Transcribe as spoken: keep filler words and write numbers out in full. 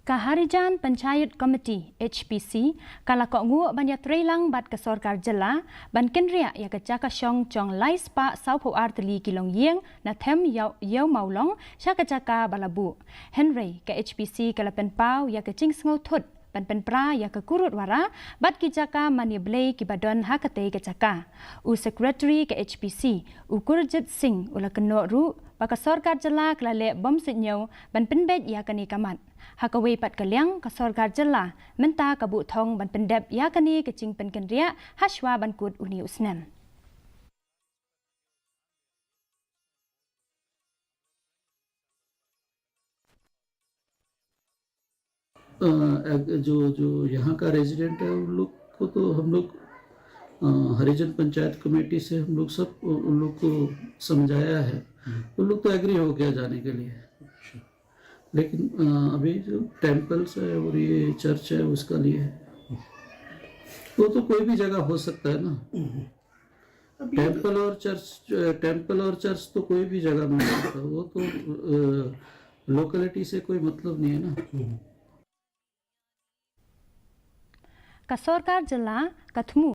Ka Harijan Panchayat Committee, H P C, ka la kohnguh ban ïatreilang bad ka sorkar jylla ban kynriah ïa ka jaka shong jong lai spah saw phew ar tylli ki longïing na them Ïew, Ïew Mawlong sha ka jaka ba la buh. Hynrei ka H P C ka la pynpaw ïa ka jingsngewthut ban pynpra ïa ka kurut wara bad ki jaka mane blei kiba don ha katei ka jaka. U Secretary ka H P C, u Gurjit Singh, u la kynnoh ruh ba ka sorkar jylla ka la leh bymsuidñiew ban pynbeit ïa kane ka mat. Ha kawei pat ka liang, ka sorkar jylla mynta ka buh thong ban pyndep ïa kane ka jingpynkynriah ha shuwa ban kut une u snem. अ, जो जो यहाँ का रेजिडेंट है, उन लोग को तो हम लोग अ, हरिजन पंचायत कमेटी से हम लोग सब उ- उन लोग को समझाया है। उन लोग तो एग्री हो गया जाने के लिए। लेकिन अ, अभी जो टेम्पल्स है और ये चर्च है, उसका लिए है। वो तो कोई भी जगह हो सकता है ना। टेम्पल और चर्च, टेम्पल और चर्च तो कोई भी जगह में हो सकता है। वो तो लोकेलिटी से कोई मतलब नहीं है ना। Ka sorkar jylla ka thmu